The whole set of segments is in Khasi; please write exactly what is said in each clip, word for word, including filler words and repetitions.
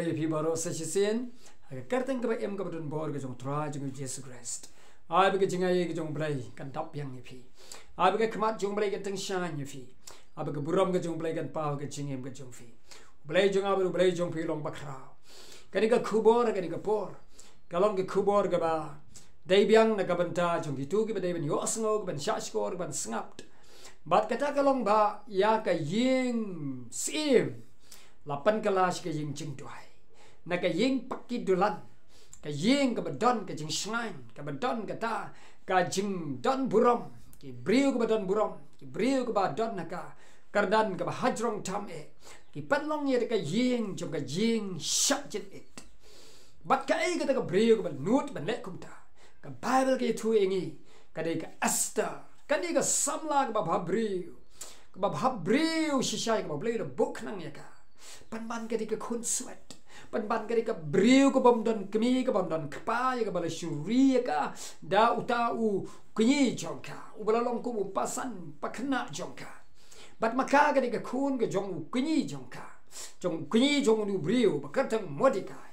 Ïa phi baroh sa shisien ha ka kyrteng kaba im kaba don bor ka jong U Trai jong ngi U Jisu Khrist. Ai ba ka jingaiei ka jong U Blei kan dap biang ïa phi. Ai ba ka khmat jong U Blei kan tyngshaiñ ïa phi. Ai ba ka burom ka jong U Blei kan paw ha ka jingim ka jong phi. U Blei jong nga bad U Blei jong phi u long bakhraw. Kane ka khubor, kane ka por, ka long ka khubor kaba dei biang na ka bynta jong kito kiba dei ban ïohsngew, kiban shahshkor, kiban sngap. Bad kata ka long ba ïa ka ïing syiem la pynkylla sha ka ïing jingduwai, na ka ïing paki dulan, ka ïing kaba don ka jingshngaiñ, kaba don kata ka jingdon burom. Ki briew kiba don burom, ki briew kiba don ha ka kyrdan kaba hajrong tam eh, ki pynlong ïa ka ïing jong ka jingshah jingit. Bad kaei kata ka briew kaba nud ban leh kumta? Ka Baibl ka ïathuh ïa ngi, ka dei ka Esther, kane ka samla kaba bhabriew, kaba bhabriew shisha, kaba U Blei u la buh khnang ïa ka. Pynban ka dei ka khun swet, pynban ka dei ka briew kabym don kmie, kabym don kpa, ïa kaba la shu ri ïa ka da uta u kñi jong ka, uba la long kum u pasan pakhynnah jong ka. Bad ma ka ka dei ka khun ka jong u kñi jong ka, jong u kñi jong u briew ba kyrteng Mordekai.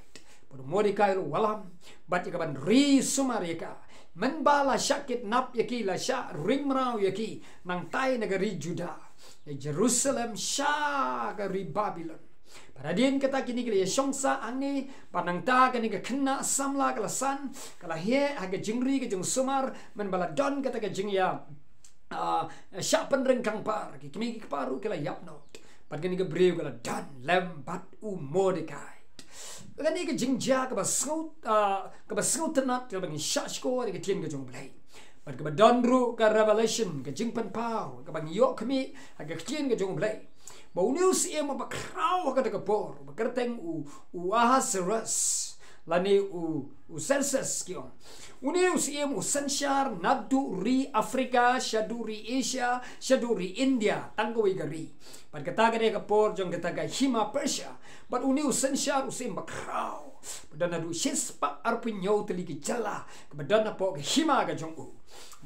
Bad u Mordekai u la wallam bad ïa kaban ri sumar ïa ka, mynba la shah kidnap ïa ki, la shah ring mraw ïa ki, nangtai na ka ri Juda, ïa Jerusalem sha ka ri Babilon. Bad hadien kata kine ki la ïa shong sah hangne, bad nangta kane ka khynnah samla ka la san, ka la heh ha ka jingri ka jingsumar, mynba la don kata ka jingïa, ah, shah pynryngkang par, ki kmie ki kpa ruh ki la ïap noh. Bad kane ka briew ka la don lem bad u Mordekai. Kane ka jingjia kaba sngew, ah, kaba sngewtynnat, kaba ngi shahshkor ïa ka ktien ka jong U Blei. Bad kaba don ruh ka revelation, ka jingpynpaw, kaba ngi ïoh khmih ha ka ktien ka jong U Blei, ba une u syiem uba khraw ha kata ka por, uba kyrteng u, u Ahasuerus, lane u, u Xerxes ki ong. Une u syiem u synshar naduh ri Afrika, shaduh ri Asia, shaduh ri India, tang kawei ka ri. Bad kata ka dei ka por jong kata ka hima Persia. Bad une u synshar u syiem bakhraw, ba don naduh shispah arphew hynñiew tylli ki jylla kiba don hapoh ka hima ka jong u.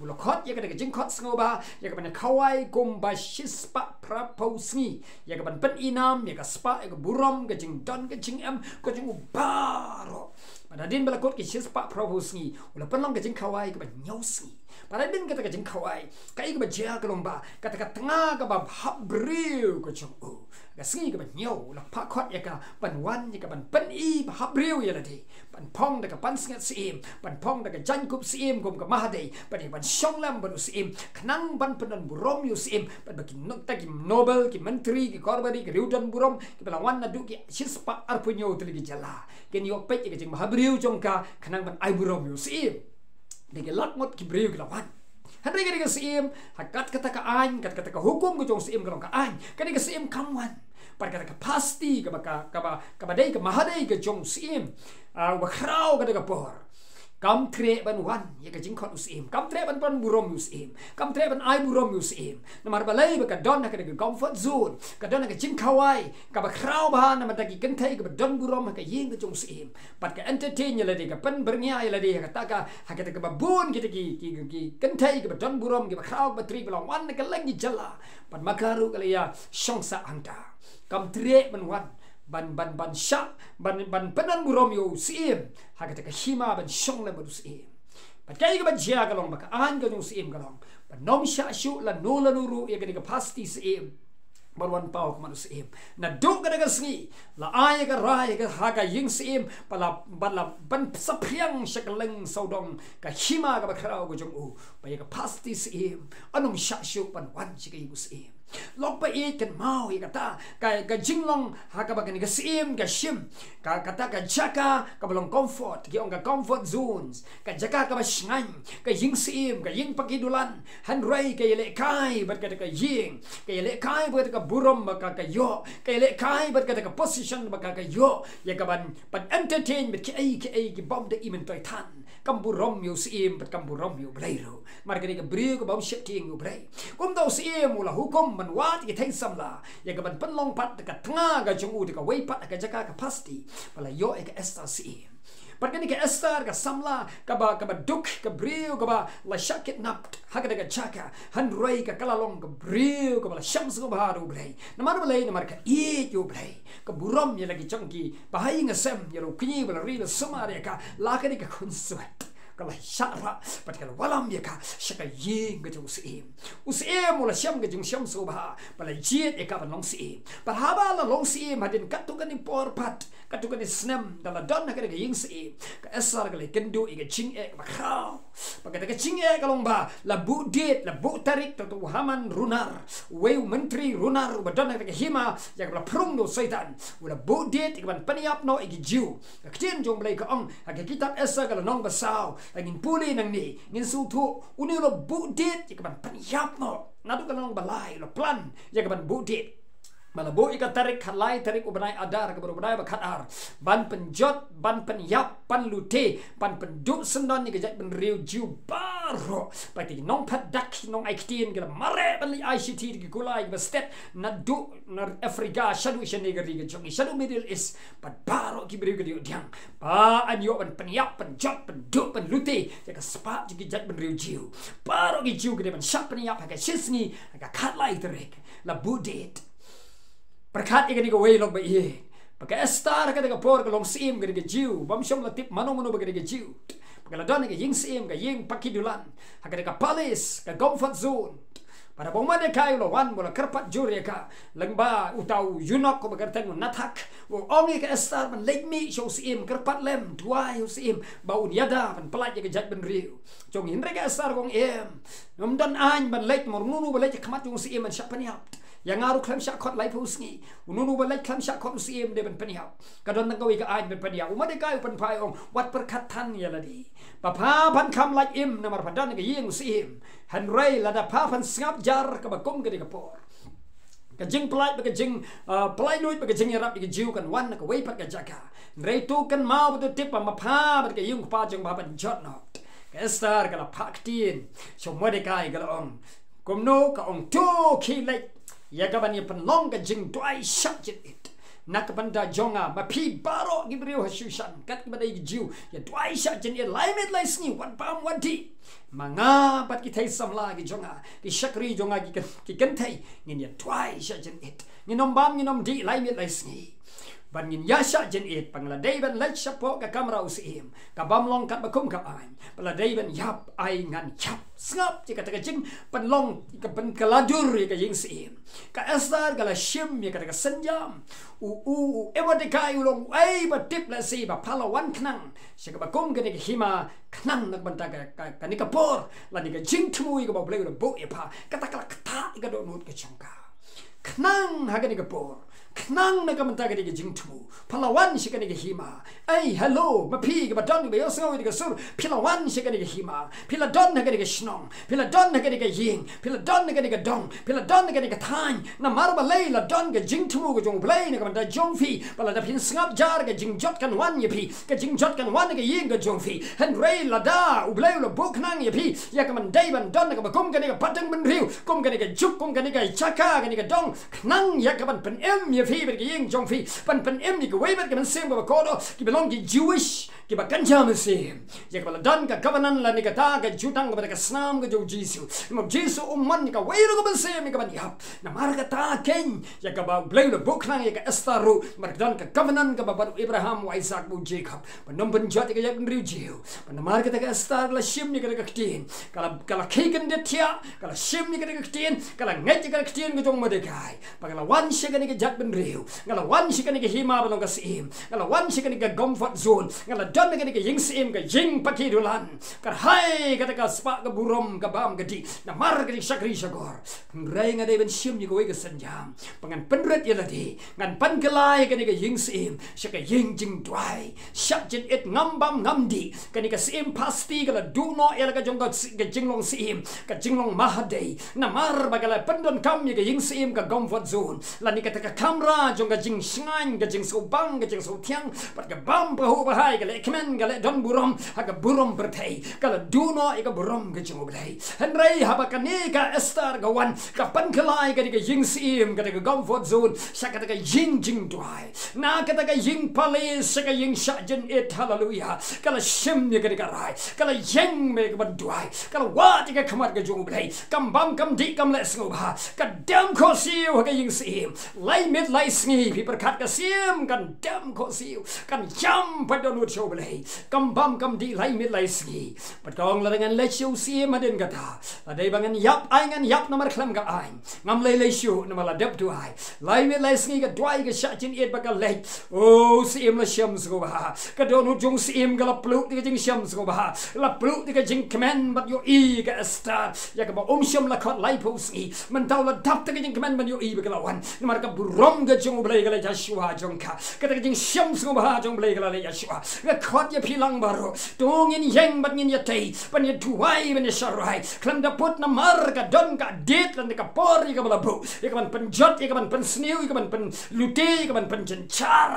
U la khot ïa kata ka jingkhot sngewbha, ïa kaban khawai kumba shispah phraphew sngi, ïa kaban pynïainam ïa ka spah, ïa ka burom, ka jingdon, ka jingem ka jong u baroh. Bad hadien ba la kut ki shispah phraphew sngi, u la pynlong ka jingkhawai kaba hynñiew sngi. Bad hadien kata ka jingkhawai, kaei kaba jia ka long ba kata ka tnga kaba bhabriew ka jong u, ka sngi kaba hynñiew, u la phah khot ïa ka ban wan, ïa kaban pyni bhabriew ïa lade, ban phong da ka pansngiat syiem, ban phong da ka jaiñkup syiem kum ka Mahadei, ban ïa ban shong lem bad u syiem, khnang ban pyndon burom ïa u syiem. Bad ba ki no-, ta ki nobel, ki myntri, ki korbari, ki riewdon burom kiba la wan naduh ki shispah arphew hynñiew tylli ki jylla kin ïoh peit ïa ka jingbhabriew jong ka, khnang ban ai burom ïa u syiem. Da ki lak ngut ki briew ki la wan. Hynrei ka dei ka syiem, ha kat kata ka aiñ, kat kata ka hukum ka jong u syiem, ka long ka aiñ, ka dei ka syiem kam wan. Bad kata ka pasti kaba, ka, kaba, kaba dei ka Mahadei ka jong u syiem, ah, uba khraw kata ka por, kam treh ban wan ïa ka jingkhot u syiem, kam treh ban pynburom ïa u syiem, kam treh ban ai burom ïa u syiem. Namar balei? Ba ka don ha kata ka comfort zone, ka don ha ka jingkhawai kaba khraw bha na ka bynta ki kynthei kiba don burom ha ka ïing ka jong u syiem. Bad ka entertain ïa lade, ka pynbyrngia ïa lade ha kata ka, ha kata kaba bun kita ki, ki, ki kynthei kiba don burom, kiba khraw, kiba trei, ba la wan na kylleng ki jylla. Bad ma ka ruh ka la ïa shong sah hangta. Kam treh ban wan, ban, ban, ban shah, ban, ban pyndon burom ïa u syiem ha kata ka hima, ban shong lem bad u syiem. Bad kaei kaba jia ka long ba ka aiñ ka jong u syiem ka long ba ym shah shuh lano lano ruh ïa kane ka pasti syiem ban wan paw ha khmat u syiem. Naduh kata ka sngi la ai ïa ka rai ha ka ïing syiem, bad la, bad la ban saphriang sha kylleng sawdong ka hima kaba khraw ka jong u, ba ïa ka pasti syiem ym shah shuh ban wan sha ka ïing u syiem. Lok ba ïeit, kynmaw ïa kata ka, ka jinglong ha kaba kane ka syiem ka shim, ka, kata ka jaka kaba long comfort, ki ong ka comfort zones, ka jaka kaba shngaiñ, ka ïing syiem, ka ïing paki dulan. Hynrei ka ïalehkai bad kata ka ïing, ka ïalehkai bad kata ka burom ba ka, ka ïoh, ka ïalehkai bad kata ka position ba ka, ka ïoh, ïa kaban, ban entertain bad kiei kiei kibym dei myntoi than. Kam burom ïa u syiem bad kam burom ïa U Blei ruh. Namar ka dei ka briew kaba ym sheptieng ïa U Blei. Kumta u syiem u la hukum ban wad ïa ki theiñ samla ïa kaban pynlong pat da ka tnga ka jong u, da kawei pat ha ka jaka ka pasti, ba la ïoh ïa ka Esther syiem. Pat kane ka Esther ka samla kaba, kaba duk, ka briew kaba la shah kidnap ha kata ka jaka. Hynrei ka, ka la long ka briew kaba la shah sngewbha da U Blei. Namar balei? Namar ka ïeit ïa U Blei. Ka burom ïa la ki jong ki bahaïing hasem, ïa la u kñi ba la ri la sumar ïa ka, la kane ka khunswet ka la shah rah bad ka la wallam ïa ka sha ka ïing ka jong u syiem. U syiem u la shem ka jingshem sngewbha ba la jied ïa ka ban long syiem. Bad haba la long syiem, hadien katto katne por pat, katto katne snem, da la don ha kane ka ïing syiem, ka Esther ka la ïakynduh ïa ka jingeh ba khraw. Bad kata ka jingeh ka long ba la buh date, la buh tarik, to, to u Haman runar, uwei u myntri runar uba don ha kata ka hima ïa kaba la phrung da u Soitan, u la buh date ïa ka ban pynïap noh ïa ki Jiw. Ka ktien jong U Blei ka ong ha ka kitab Esther ka lynnong ba saw, lada ngin pule nangne, ngin sngewthuh une u la buh date ïa ka ban pynïap noh. Naduh ka lynnong ba lai u la plan ïa ka ban buh date. Ba la buh ïa ka tarik, khatlai tarik u bnai Adar, kaba u bnai ba khatar, ban pynjot, ban pynïap, ban lute, ban pynduh syndon ïa ka jaitbynriew Jiw baroh. Bad ki nongphet dak, ki nongai ktien ki la mareh ban leit ai shithi da ki kulai kiba stet naduh na Africa shaduh shane ka ri ka jong ngi, shaduh Middle East. Bad baroh ki briew ki la ïoh pdiang ba yn ïoh ban pynïap, pynjot, pynduh, pynlute ïa ka spah jong ki jaitbynriew Jiw. Baroh ki Jiw ki dei ban shah pynïap ha ka shisngi, ha ka khatlai tarik. La buh date. Pyrkhat ïa kane kawei long ba ïeit. Ba ka Esther ha kata ka por ka long syiem, kane ka Jiw bym shym la tip mano mano ba kane ka Jiw. Ba ka la don ha ka ïing syiem, ka ïing paki dulan, ha kata ka palace, ka comfort zone. Bad haba u Mordekai u la wan, u la kyrpad jur ïa ka, lyngba uta u eunuch uba kyrteng u Hatak, u ong ïa ka Esther ban leit mih sha u syiem, kyrpad lem, duwai ïa u syiem ba un ïada ban pyllait ïa ka jaitbynriew jong ngi. Hynrei ka Esther ka ong, em, ngam don aiñ ban leit, namar uno uno uba leit ha khmat jong u syiem yn shah pynïap. Ïa nga ruh khlem shah khot laiphew sngi, uno uno uba leit khlem shah khot u syiem dei ban pynïap. Ka don tang kawei ka aiñ ban pynïap. U Mordekai u pynphai, u ong, wat pyrkhat than ïa lade ba pha phan kham lait im namar pha don ha ka ïing u syiem. Hynrei lada pha phan sngap jar kaba kum kane ka por, ka jingpyllait bad ka jing, ah, pynlait luid bad ka jingïarap ïa ki Jiw kan wan na kawei pat ka jaka. Hynrei to kynmaw bad to tip ba ma pha bad ka ïing u kpa jong pha ban jot noh. Ka Esther ka la phah ktien sha u Mordekai, ka la ong, kumno? Ka ong, to khie leit ïa ka ban ïa pynlong ka jingduwai shah jingit na ka bynta jong nga, ma phi baroh ki briew ha Shushan, kat kiba dei ki Jiw, ïa duwai shah jingit lai miet lai sngi, wat bam wat dih. Ma nga bad ki thei samla ki jong nga, ki shakri jong nga, ki kyn-, ki kynthei, ngin ïa duwai shah jingit. Ngin ym bam, ngin ym dih lai miet lai sngi. Bad ngin ïa shah jingit, ba nga la dei ban leit shapoh ka kamra u syiem, ka bym long katba kum ka aiñ. Ba la dei ban ïap, ai ngan ïap. Sngap ïa kata ka jingpynlong, ka pynkylla dur ïa ka ïing syiem. Ka Esther ka la shim ïa kata ka sienjam. U, u, u Mordekai u long uei ba tip lehse ba pha la wan khnang sha kaba kum kane ka hima, khnang na ka bynta ka, ka, kane ka por, lane ka jingthmu ïa kaba U Blei u la buh ïa pha. Kata ka la ktah ïa ka dohnud ka jong ka. Khnang ha kane ka por, khnang na ka bynta kane ka jingthmu, pha la wan sha kane ka hima. Ei, hello, ma phi kaba don kaba ïohsngew ïa ka sur, phi la wan sha kane ka hima, phi la don ha kane ka shnong, phi la don ha kane ka ïing, phi la don ha kane ka dong, phi la don ha kane ka thaiñ. Namar balei? La don ka jingthmu ka jong U Blei na ka bynta jong phi. Ba lada phin sngap jar, ka jingjot kan wan ïa phi, ka jingjot kan wan ha ka ïing ka jong phi. Hynrei lada U Blei u la buh khnang ïa phi ïa ka ban dei ban don ha kaba kum kane ka pateng bynriew, kum kane ka juk, kum kane ka jaka, kane ka dong, khnang ïa ka ban pynim ïa phi bad ka ïing jong phi, ban pynim ïa kawei pat ka mynsiem kaba kordor, kiba long ki Jewish, kiba kynja mynsiem. Ïa kaba la don ka covenant lane kata ka jutang kaba da ka snam ka jong U Jisu. Namar U Jisu um mon ïa kawei ruh ka mynsiem ïa ka ban ïap. Namar kata keiñ ïa kaba U Blei u la buh khnang ïa ka Esther ruh, namar ka don ka covenant kaba bad u Abraham, u Isaac bad u Jacob, ban ym pynjot ïa ka jaitbynriew Jiw. Bad namar kata ka Esther ka la shim ïa kata ka ktien, ka la, ka la khie kyndit thiah, ka la shim ïa kata ka ktien, ka la ngeit ïa kata ka ktien ka jong u Mordekai. Ba nga la wan sha kane ka jaitbynriew, nga la wan sha kane ka hima ba long ka syiem, nga la wan sha kane ka comfort zone, nga la don ha kane ka ïing syiem, ka ïing paki dulan. Kyrhai kata ka spah ka burom, ka bam ka dih namar kane ka shakri shakor. Hynrei nga dei ban shim ïa kawei ka sienjam ba ngan pynrit ïa lade, ngan pynkylla ïa kane ka ïing syiem sha ka ïing jingduwai shah jingit, ngam bam ngam dih. Kane ka syiem pasti ka la duh noh ïa la ka jong ka, ka jinglong syiem, ka jinglong mahadei. Namar ba ka la pyndonkam ïa ka ïing syiem, ka comfort zone, lane kata ka kamra ra jong ka jingshngaiñ, ka jingsngewbang, ka jingsngewthiang, bad ka bam pahuh bahai, ka leh kmen, ka leh don burom ha ka burom pyrthei, ka la duh noh ïa ka burom ka jong U Blei. Hynrei haba kane ka Esther ka wan, ka pynkylla ïa kata ka ïing syiem, kata ka comfort zone, sha kata ka ïing jingduwai. Na kata ka ïing palace sha ka ïing shah jynit, haleluya. Ka la shim ïa kata ka rai, ka la ïeng ïa ka ban duwai, ka la wad ïa ka khmat ka jong U Blei. Kam bam kam dih kam leh sngewbha, ka dem khohsiew ha ka ïing syiem. Lai miet lai sngi phi pyrkhat ka syiem kan dem khohsiew, kan ïam pat dohnud sha U Blei. Kam bam kam dih lai miet lai sngi. Bad ka ong lada ngan leit sha u syiem hadien kata, la dei ba ngan ïap ai ngan ïap namar khlem ka aiñ. Ngam lei lei shuh namar la dep duwai. Lai miet lai sngi ka duwai ka shah jynit bad ka leit. O, syiem la shem sngewbha. Ka dohnud jong syiem ka la pluh da ka jingshem sngewbha. La pluh da ka jingkmen bad ïohi ka Esther ïa kaba um shym la khot laiphew sngi. Mynta u la dap da ka jingkmen ban ïohi ba ka la wan. Namar ka burom ka jong U Blei ka la ïa shuwa jong ka. Kata ka jingshem sngewbha jong U Blei ka la ïa shuwa. Nga khot ïa phi lang baroh. To ngin ïeng bad ngin ïatei ban ïaduwai ban ïasharai. Khlem da put namar ka don ka date lane ka por ïa ka ba la buh, ïa ka ban pynjot, ïa ka ban pynsniew, ïa ka ban pynlute, ïa ka ban pynjynjar.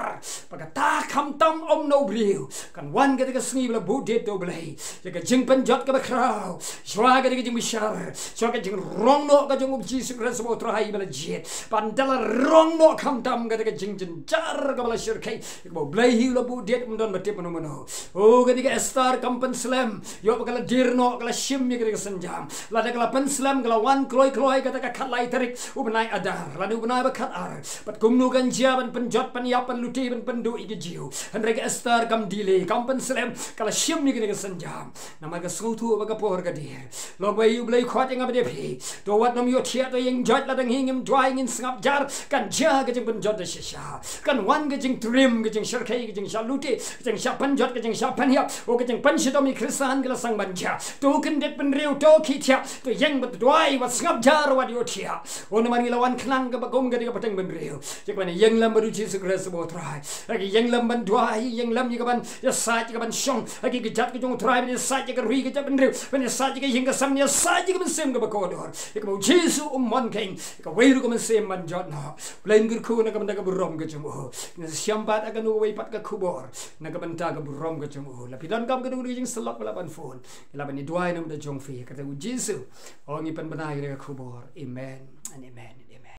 Ba kata khamtam ym na u briew. Kan wan kata ka sngi ba la buh date da U Blei. Ïa ka jingpynjot ka bakhraw. Shuwa kata ka jingbishar, shuwa ka jingrong noh ka jong U Jisu Khrist ba U Trai ba la jied. Ban da la rong noh khamtam kata ka jingjynjar ka ba la shyrkhei. Ïa kaba U Blei hi u la buh date, ym don ba tip mano mano. O, kane ka Esther kam pynslem. Ïoh ba ka la dier noh, ka la shim ïa kane ka sienjam. Lada ka la pynslem, ka la wan kloi kloi kata ka khatlai tarik u bnai Adar lane u bnai ba khatar. Bad kumno kan jia ban pynjot, pynïap, pynlute, ban pynduh ïa ki Jiw? Hynrei ka Esther kam delay, kam pynslem, ka la shim ïa kane ka sienjam. Namar ka sngewthuh ba ka por ka dier. Lok ba ïa U Blei khot ïa nga bad ïa phi. To wat nym ïohthiah, to ïeng joit, lada ngi ngim duwai ngin sngap jar, kan jia ka jingpynjot da shisha. Kan wan ka jingtriem, ka jingshyrkhei, ka jingshah lute, ka jingshah pynjot, ka jingshah pynïap. O, ka jingpynshitom ïa ki khristan ka la sdang ban jia. To kyndit bynriew, to khie thiah, to ïeng bad duwai, wat sngap jar, wat ïohthiah. O, namar ngi la wan khnang kaba kum ka dei ka pateng bynriew. Ïa ka ban ïeng lem bad U Jisu Khrist ba U Trai. Ïa ka ïeng lem ban duwai, ïeng lem ïa ka ban ïasaid, ïa ka ban shong ha ki kjat ka jong U Trai, ban ïasaid ïa ka ri ka jaitbynriew, ban ïasaid ïa ka ïing ka sem, ïasaid ïa ka mynsiem kaba kordor. Ïa kaba U Jisu u mon kein, ïa kawei ruh ka mynsiem ban jot noh. Blei un kyrkhu na ka bynta ka burom ka jong u. Ngin sa ïashem pat ha kano kawei pat ka khubor na ka bynta ka burom ka jong u. Lada phi donkam kano kano ka jingsyllok, phi lah ban phone, phi lah ban ïaduwai na ka bynta jong phi. Ha ka kyrteng U Jisu ngi pynbna ïa ka khubor. Amen and amen.